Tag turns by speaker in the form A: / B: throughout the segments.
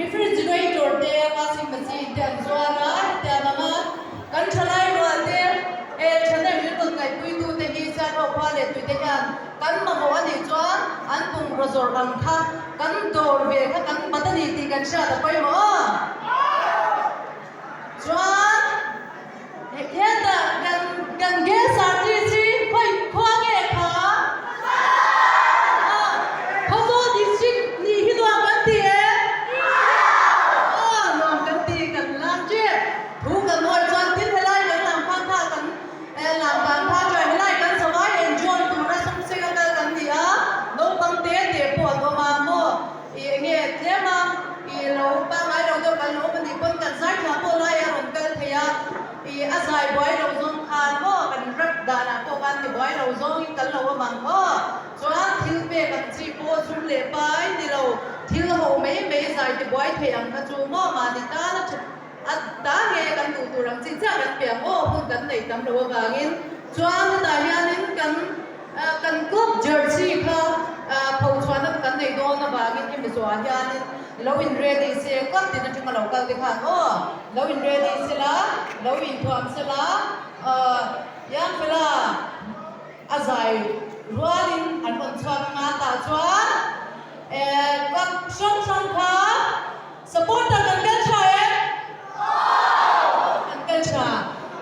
A: Refrigerator te, washing machine te an zuar a, hetiang anga kan thalai rual te eh thahnem min rawn ngaihpuitu te hi Sialhawk khua leh tuite hian kan mamawh a nih chuan an bungraw zawrh ang kha kan dawr ve kha kan bat a ni tih kan hriat a pawimawh a. Chuan hetah kan kan guest artist hi khawi khua nge kha? Khawzawl district nih hi nuam kan ti em? Aw nuam kan ti kan lam tep. Thu kan hawi chuan thil helai kan lam khan kha kan lam dan kha chuan helai kan savai enjoy tura sum seng a kal kan ni a, naupang te te pawh an awm a maw? I enge tlem a, i lo pangngai lo deuh kan lo awm a nih pawn kan zai thla pawh lai a rawn kal thei a, i a zai buai lo zawng khan maw kan rap danah pawh khan ti buai lo zawngin kan lo awm ang maw? Chuan thil pek ang chi pawh sum leh pai ni lo, thil ho mai mai zai ti buai thei ang kha chu maw mahni tana tha a ta nge kan duh tur ang chi chiah kan pe ang aw hun kan nei tam lo avangin chuan hetah hianin kan Kan club jersey kha pho chhuahna kan nei dawn avangin hemi zawhah hianin lo in ready se club tin atanga lo kal te khan aw lo in ready sela lo inthuam sela Yangfela a zai rualin an rawn chhuak anga tah chuan club hrang hrang kha Supporter kan kal tha em? Kan kal tha.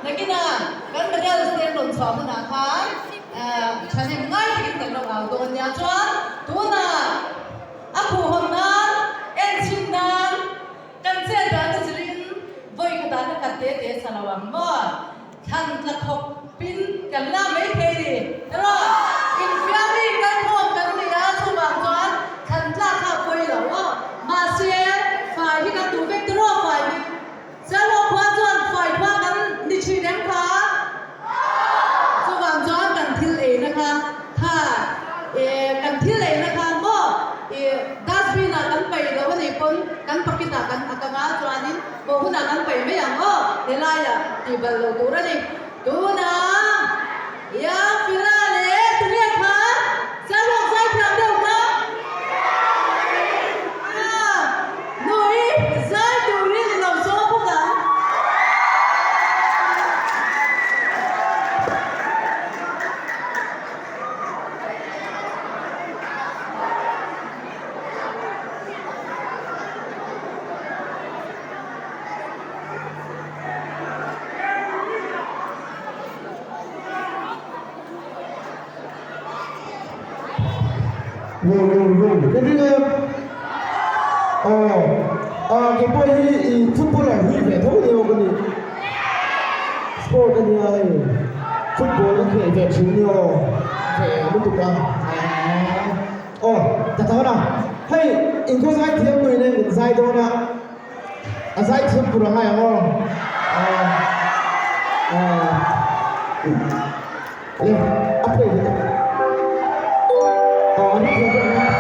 A: Nakinah kan medals te an rawn chhuah hunah khan thahnem ngai takin kan lo au dawn nia. Chuan tunah a khuhhawn nan, enchhin nan kan chet dan te zirin vawi khatah na khat te te sa lo ang maw? Thlan tla khawp pin kan la mai thei ni. Erawh infiammi kal khawm kan ni a, chuvang chuan thlan tlak kha a pawi lo a. Mahse, fai hi kan duh vek tiraw fai hi? Sialhawk khua chuan fai khua kan ni thin em kha? Chuvang chuan kan thil eina kha kha kan thil eina kha maw dustbin ah kan paih lo a nih pawn kan packet ah kan ak anga chuanin Aw hunah kan paih mai ang aw, helaiah tih balh lo tur a ni. Tunah Yafila leh tunge kha Saruak zai thiam deuh kha? Ah, nui zai turin i lo zawng bawk ang.
B: Ro ro ro ka ring em? Aw ah kei pawh hi i footballer hlui ve tho ni aw ka ni sport a nia hei football ka khel ve thin ni aw ve lutuk a aw ta tho na hei inkhaw zai thiam lui nen kan zai dawn a. A zai thiam tur a ngai ang aw. Le a play hi. Aw an thiam tur a ngai.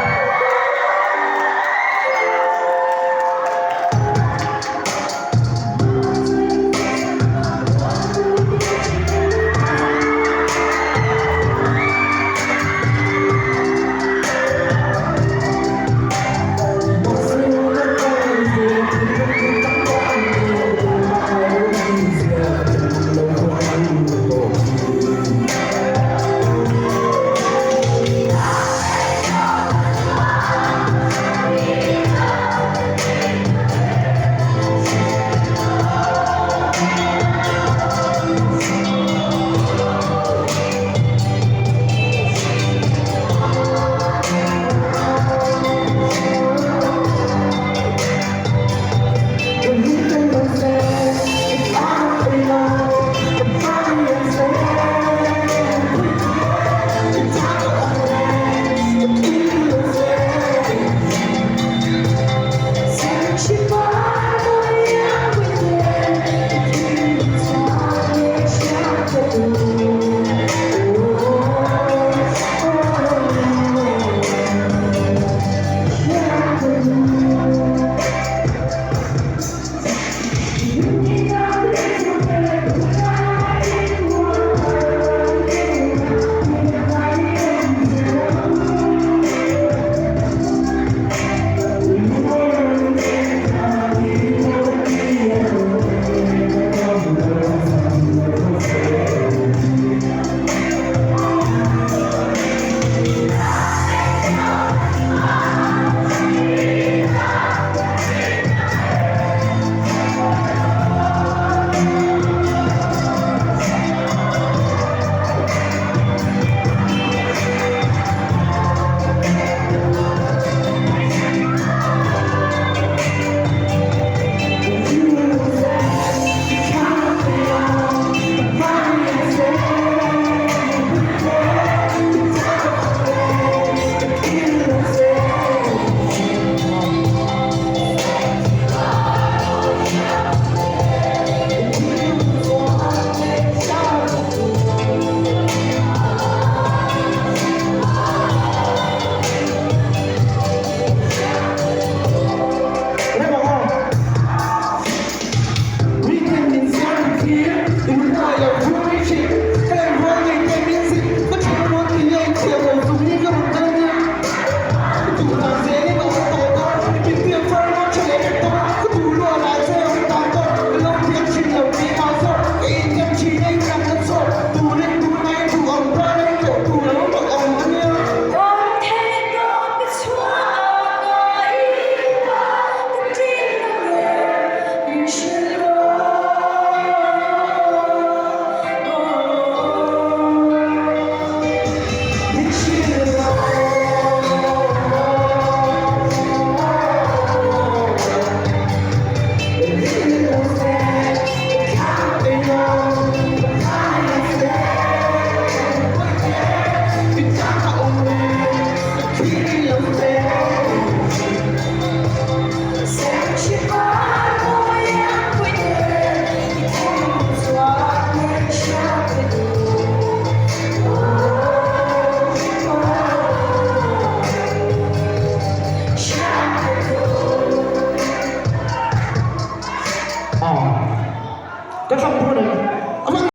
B: Ka thlang dawn em?